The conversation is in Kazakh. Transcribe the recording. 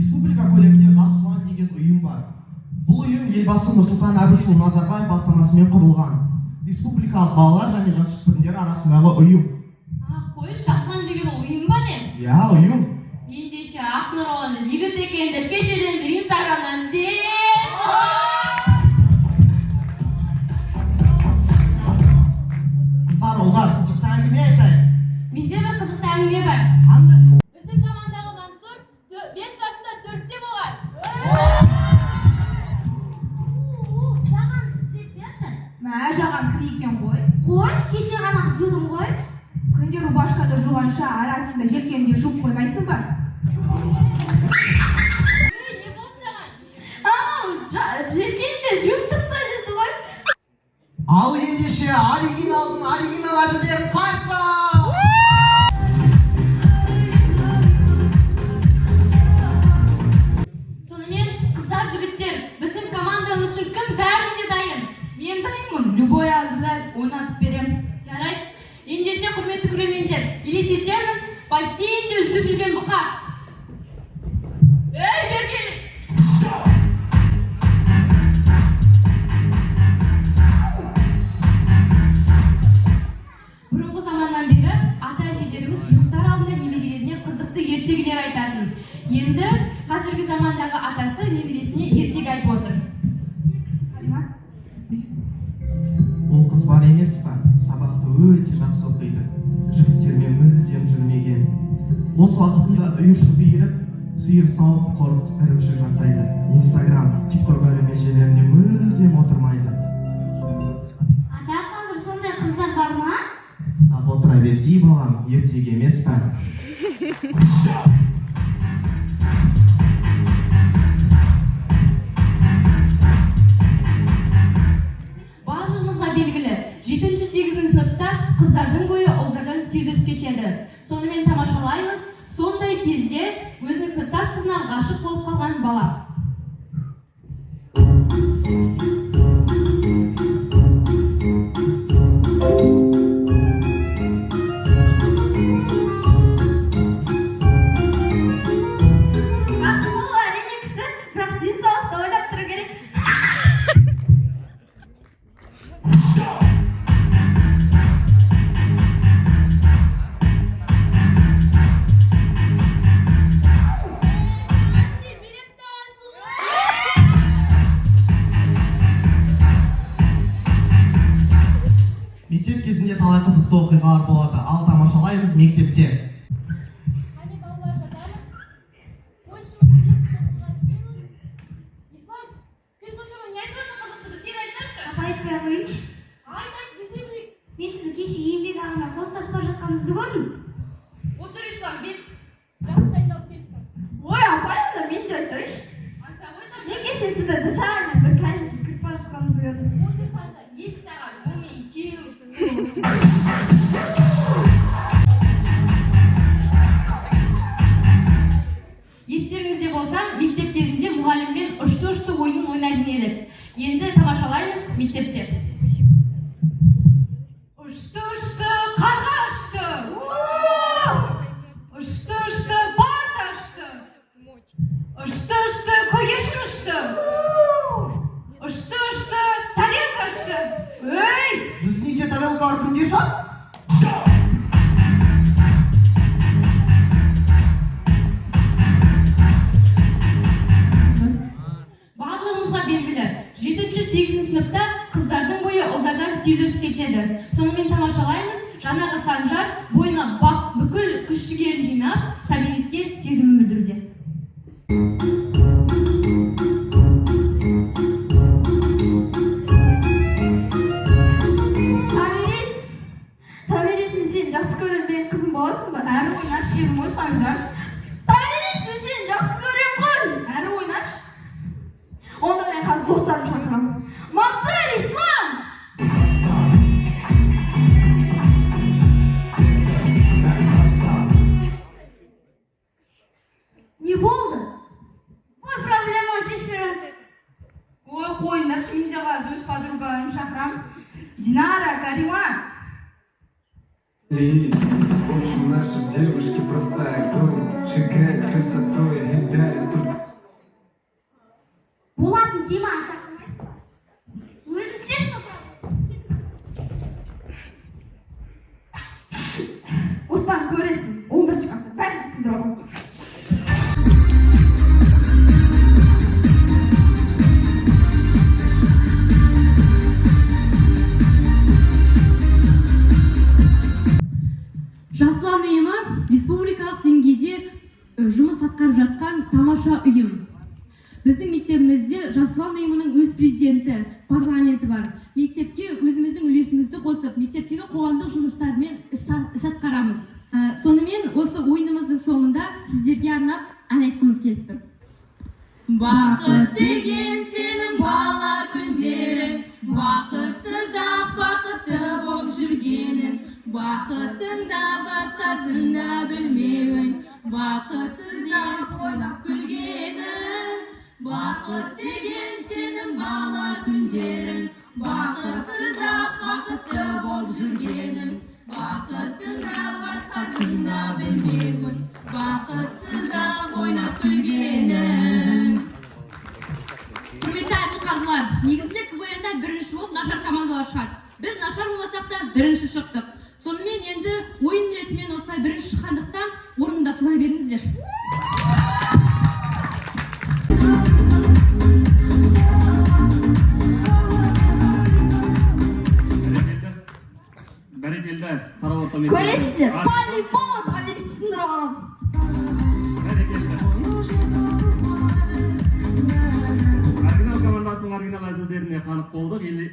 Республика көлемінде «Жас ұлан» деген ұйым бар. Бұл ұйым Елбасы Нұрсұлтан Әбішұлы Назарбаев бастамасымен құрылған. Республикалық балалар және жасөспірімдер арасындағы ұйым. А, қойшы, «Жас ұлан» деген ол ұйым ба, не? Иә, ұйым. Ендеше, Ақнұр оны жігіт екен деп кешеден бері Инстаграмнан іздеп. Қыздар, ұлдар, қызықты әңгіме айтайық. Менде бір қызықты әңгіме бар. Қандай? Біздің командағы Мансұр 5 жасында 4-те болған. Жаған іздеп берші. Мә, Жаған кір екен ғой. Қойшы, кеше ғана жудым ғой. Күнде рубашканы жуғанша, арасында желкеңді жуып қоймайсың ба? Ей, не болды саған? Ау, желкеңді жуып таста деді ғой. Ал ендеше, оригиналдың оригинал әзілдерін қарсы! Сонымен, қыздар, жігіттер, біздің командамыз үшін кім бәріне де дайын? Мен дайынмын, любой әзіл ойнатып берем. Жарайды. Ендеше, құрметті көрермендер, елестетеміз: бассейнде жүзіп жүрген бұқа. Ей, бері кел! Бұрынғы заманнан бері ата әжелеріміз ұйықтар алдында немерелеріне қызықты ертегілер айтатын. Енді қазіргі замандағы атасы немересіне ертегі айтып отыр. Ол қыз бар емес па, сабақты өте жақсы оқиды, жігіттермен мүлдем жүрмеген. Бос уақытында үй ұшып иіріп, сиыр сауып, құрт, ірімшік жасайды. Инстаграм, Тикток әлеумет желілерінде мүлдем отырмайды. Ата, қазір сондай қыздар бар ма? Тыңдап отыра берсей, балам, ертегі емес па? Барлығымызға белгілі, жетінші, сегізінші сыныпта қыздардың бойы ұлдардан тез өсіп кетеді. Сонымен, тамашалаймыз: сондай кезде өзінің сыныптас қызына ғашық болып қалған бала. Ғашық болу әрине күшті, бірақ денсаулықты ойлап тұру керек. Мектеп кезінде талай қызықты оқиғалар болады. Ал тамашалаймыз мектепте. Қане, балалар, жазамыз. Косинус х қосылған синус. Ислам, сен соншама не айтып отырсың қызықты, бізге де айтсаңшы. Апа, айтпай ақ қояйыншы. Айт, айт, біз не білейік? Мен сізді кеше Еңбек ағамен қол ұстасып бара жатқаныңызды көрдім. Отыр, Ислам, 5. Жақсы дайындалып келіпсің. Ой, апай, онда мен де айтайыншы. Айта қойсам. Мен кеше сізді Дышағамен бір кабинетке кіріп бара жатқаныңызды көрдім. Отыр, Санжар, 2 сағат ол менің күйеуім. Естеріңізде болса, мектеп кезінде мұғаліммен ұшты ұшты ойынын ойнайтын едік. Енді тамашалаймыз мектепте. Ұшты, ұшты қарға, ұшты. Ұшты, ұшты парта ұшты. Ұшты, ұшты көгершін ұшты. Ұшты, ұшты тарелка ұшты. Ей! Біздің үйде тарелкалар күнде ұшады. Барлығымызға белгілі, жетінші, сегізінші сыныпта қыздардың бойы ұлдардан тез өсіп кетеді. Сонымен, тамашалаймыз: жаңағы Санжар бойына бақ бүкіл күш жігерін жинап, Томириске сезімін білдіруде. Томирис, Томирис, мен сені жақсы көремін, менің қызым боласың ба? Әрі ойнашы дедім ғой, Санжар. Томирис, мен сені жақсы көремін ғой. Әрі ойнашы. Онда мен қазір достарымды шақырамын. Мансұр, Ислам! Не болды? Ой, проблеманы шешпей жатыр. Ой, қойыңдаршы, мен де қазір өз подругаларымды шақырамын. Динара, Карима. Ли. В общем, наши девушки просто огонь. Сжигает красотой и дарит только жұмыс атқарып жатқан тамаша ұйым. Біздің мектебімізде «Жас ұлан» ұйымының өз президенті, парламенті бар. Мектепке өзіміздің үлесімізді қосып, мектептегі қоғамдық жұмыстармен іс атқарамыз. Сонымен осы ойынымыздың соңында сіздерге арнап ән айтқымыз келіп тұр. Бақыт деген сенің бала күндерің, бақытсыз ақ бақытты боп жүргенің, бақыттың да басқасын да білмеуің, бақытсыз ақ ойнап күлгенің. Бақыт деген сенің бала күндерің, бақытсыз ақ бақытты боп жүргенің, бақыттың да басқасын да білмеуің, бақытсыз ақ ойнап күлгенің. Құрметті әділқазылар, негізінде КВН-да бірінші болып нашар командалар шығады. Біз нашар болмасақ та, бірінші шықтық. Сонымен енді ойын ретімен осылай бірінші шыққандықтан, орнында солай беріңіздер. Бәрекелді, бәрекелді, Тарау орта мектебі. Көресіздер, по-любому томирис сындырып аламын. Бәрекелді. Оригинал командасының оригинал әзілдеріне қанық болдық. Енді